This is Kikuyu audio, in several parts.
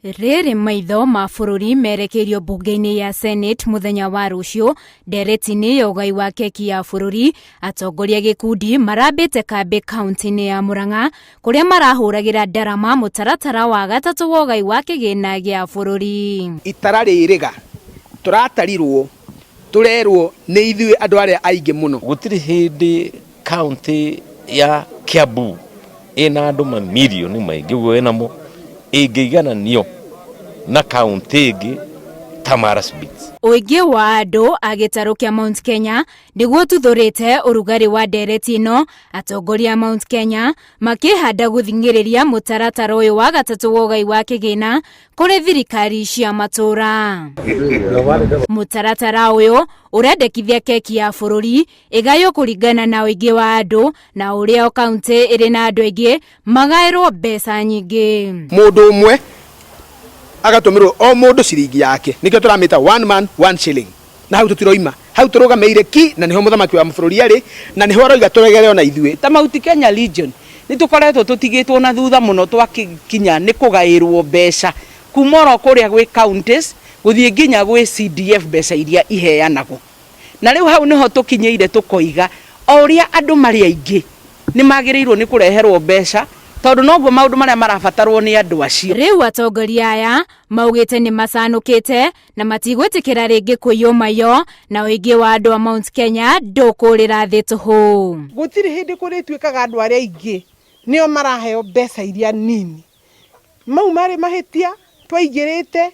Rĩrĩ maitho ma bũrũri merekeirio mbunge-inĩ ya Senate mũthenya wa rũciũ ndereti-inĩ ya ũgai wa keki ya bũrũri, atongoria gĩkundi marambĩte kambĩ kaunti-inĩ ya Murang'a kũrĩa marahũragĩra ndarama mũtaratara wa gatatũ wa ũgai wa kĩgĩna gĩa bũrũri. Itara rĩrĩga tũratarirwo tũrerwo nĩ ithuĩ andũ arĩa aingĩ mũno. Gũtirĩ hĩndĩ kaunti ya Kiambu ĩna andũ mamirioni maingĩ ũguo ĩnamo ĩngĩigananio na kaunti ĩngĩ ta Marsabit. Ũingĩ wa andũ a gĩtarũ kĩa Mount Kenya nĩguo ũtuthũrĩte ũrugarĩ wa ndereti ĩno, atongoria a Mount Kenya makĩhanda gũthing'ĩrĩria mũtaratara ũyũ wa gatatũ wa ũgai wa kĩgĩna kũrĩ thirikari cia matũũra. Mũtaratara ũyũ ũrendekithia keki ya bũrũri ĩgaywo kũringana na ũingĩ wa andũ na ũrĩa o kaunti ĩrĩ na andũ aingĩ magaĩrwo mbeca nyingĩ. Mũndũ ũmwe agatũmĩrwo o mũndũ ciringi yake, nĩkĩo tũramĩta one man one shilling, na hau tũtiroima, hau tũrũgamĩire ki, na nĩho mũthamaki wa bũrũri arĩ, na nĩho aroiga tũregere ona ithuĩ. Ta Mount Kenya Region nĩ tũkoretwo tũtigĩtwo na thutha mũno twakinya nĩ kũgaĩrwo mbeca kuma oro kũrĩa gwĩ counties gũthiĩ nginya gwĩ CDF mbeca iria iheanagwo. Na rĩu hau nĩho tũkinyĩire tũkoiga o ũrĩa andũ marĩ aingĩ nĩ magĩrĩirwo nĩ kũreherwo mbeca tondũ noguo maũndũ marĩa marabatarwo nĩ andũ acio. Rĩu atongoria aya maugĩte nĩ macanũkĩte na matigwĩtĩkĩra rĩngĩ kũiywo maiyo na ũingĩ wa andũ a Mount Kenya ndũkũrĩra thĩ tũhũ. Gũtirĩ hĩndĩ kũrĩtuĩkaga andũ arĩa aingĩ nĩo maraheo mbeca iria nini. Mau marĩ mahĩtia twaingĩrĩte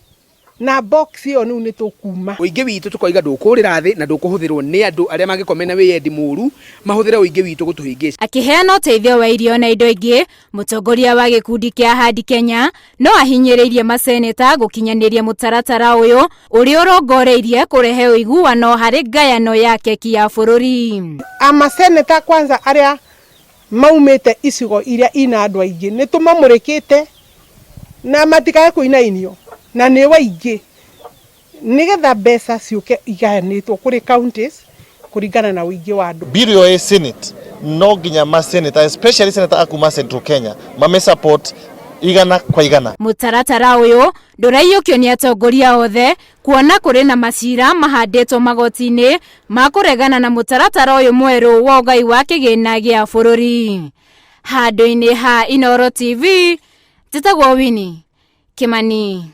na box ĩyo rĩu nĩ tũkuma. Ũingĩ witũ tũkoiga ndũkũrĩra thĩ na ndũkũhũthĩrwo nĩ andũ arĩa mangĩkorwo mena wĩyendi mũru mahũthĩre ũingĩ witũ gũtũhĩngĩca. Akĩheana ũteithio wa irio na indo ingĩ, mũtongoria wa gĩkundi kĩa Hadi Kenya no ahinyĩrĩirie maseneta gũkinyanĩria mũtaratara ũyũ ũrĩa ũrongoreirie kũrehe ũiguano harĩ ngayano ya keki ya bũrũri. Amaseneta kwanza arĩa maumĩte icigo iria ina andũ aingĩ nĩ tũmamũrĩkĩte na matikae kũinainio na nĩ waingĩ nĩgetha mbeca ciũke igayanĩtwo kũrĩ counties kũringana na ũingĩ wa andũ. Bill ĩyo ĩ Senate no nginya ma senator especially senator a kuma Central Kenya mame support 100%. Mũtaratara ũyũ ndũraiyũkio nĩ atongoria othe kuona kũrĩ na macira mahandĩtwo magoti-inĩ ma kũregana na mũtaratara ũyũ mwerũ wa ũgai wa kĩgĩna gĩa bũrũri. Handũ-inĩ ha Inooro TV, njĩtagwo Winnie Kimani.